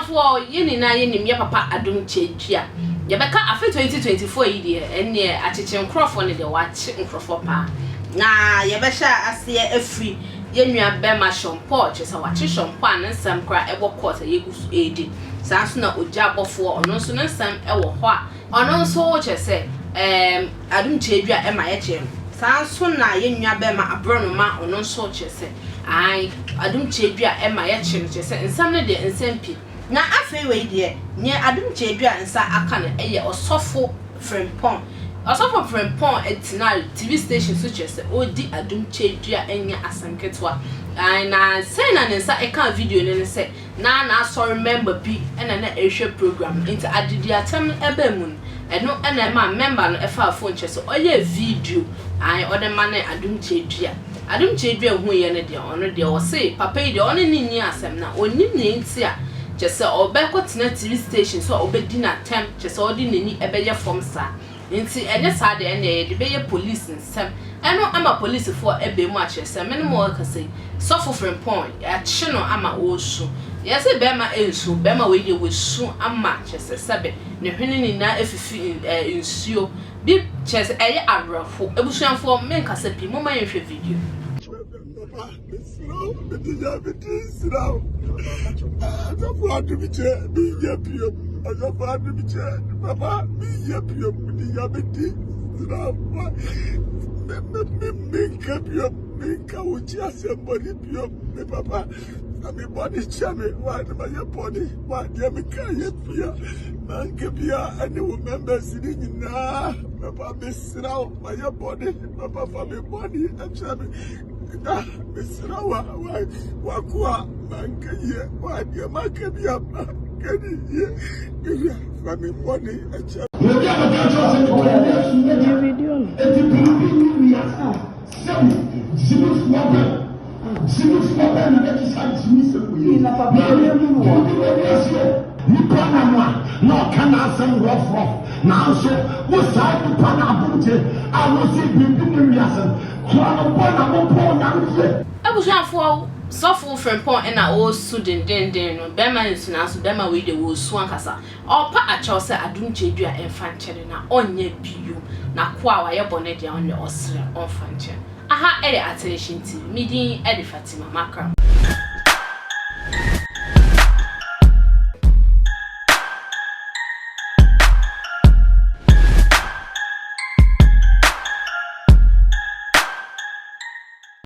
Abusuafoɔ, yɛn nyinaa yɛnim yɛ papa Adom Kyei-Duah. Yɛbɛka afe 2024 yi deɛ, ɛnneɛ akyekye nkorɔfoɔ no deɛ, wɔakye nkorɔfoɔ paa. Na yɛbɛhyɛ aseɛ afiri yɛn nua bɛrima Sean Paul, kyerɛ sɛ wɔakye Sean Paul a ne nsɛm koraa ɛwɔ court a yɛgu so redi. Saa nso na Ogya Bɔfoɔ, ɔno nso ne nsɛm wɔ hɔ a, ɔno nso kyerɛ sɛ ɛɛm Adom Kyei-Duah ɛma yɛkyee no. Saa nso na yɛn nua bɛrima Aborɔnoma, ɔno nso kyerɛ sɛ Ae, adom kyiadua ɛma yɛkye no, kyerɛ sɛ nsɛm no deɛ nsɛm pii. Na afei wei deɛ, neɛ adom kyiadua nsa aka no ɛyɛ ɔsɔfo Frimpong. Ɔsɔfo Frimpong tenaa TV station so kyerɛ sɛ ɔredi adom kyiadua ɛnyɛ asɛm ketewa. Ae, na sɛn na ne nsa ɛkaa video no ne sɛ, Na n'asɔre mɛmba bi na na ɛrehwɛ program no, ntsi adediatsɛm no baa mu no, ɛno na ɛmaa mɛmba no faa fon kyerɛ sɛ ɔyɛɛ video, ae, ɔde manee Adom Kyerɛdua. Adom Kyerɛdua huiɛ no deɛ, ɔno deɛ ɔse papa yi deɛ ɔne no nni asɛm na ɔnnim nea nti a kyerɛ sɛ ɔbɛkɔtena TV station so a ɔbɛdi no atɛm, kyerɛ sɛ ɔde n'ani bɛyɛ fam saa. Nti ɛnyɛ saa deɛ ɛnneɛ yɛde bɛyɛ police nsɛm. Ɛno ama polisifoɔ aba mu akyerɛ sɛ me ne mo rekasa yi, Sɔfo Frimpong yɛakye no ama ɔresu. Yɛse bɛrima nsu, bɛrima wei deɛ wasu ama kyerɛ sɛ sɛbe ne hwene nyinaa afifi nsuo bi kyerɛ sɛ ɛyɛ awerɛho. Abusuafoɔ menkasa pii, momma yɛnhwɛ video no. Papa, mesrɛ wo, mede Nyame din srɛ wo. Asɔfo adom kyɛ, menyɛ bio. Asɔfo adom kyɛ, papa, menyɛ bio. Mede Nyame din srɛ wo. Menka bio, menka wo kyi asɛm bɔne bio. Me papa, na me bɔne kyɛ me, wa na mayɛ bɔne, wa deɛ meka yɛ bia, manka bia ɛne wo members ne nyinaa. Papa, mesrɛ wo, mayɛ bɔne. Papa, fa me bɔne kyɛ me. Na mesrɛ wo a wakoa manka yie wadeɛ maka bi a manka ne yie ewura fa me bɔne kyɛ me. Obi a bɛka kyerɛ sɛ nipa yɛ Yesu n'agya. Eti biribi nni wiase sɛ wo gyimifoɔ bɛn gyimifoɔ bɛn na bɛgye saa gyimisɛm wei yi. Maame biribi wɔ wiase o. Nipa nam a na ɔka n'asɛm rough rough nanso wo saa nipa no adom gye a wose biribi nni wiase no Kura no bɔ na mo bɔ Onyame yie. Abusuafoɔ, sɔfo Frimpong na ɔresu dendenden no, bɛrima nsu nanso bɛrima wei deɛ ɔresu ankasa. Ɔrepa akyɛw sɛ adom kyɛdua mfa nkyɛ no na ɔnyɛ bio. N'akoa a wayɛ bɔne deɛ ɔno deɛ ɔsrɛ ɔmfa nkyɛ no. Aha yɛ Attention TV, me din de Fatima Makram.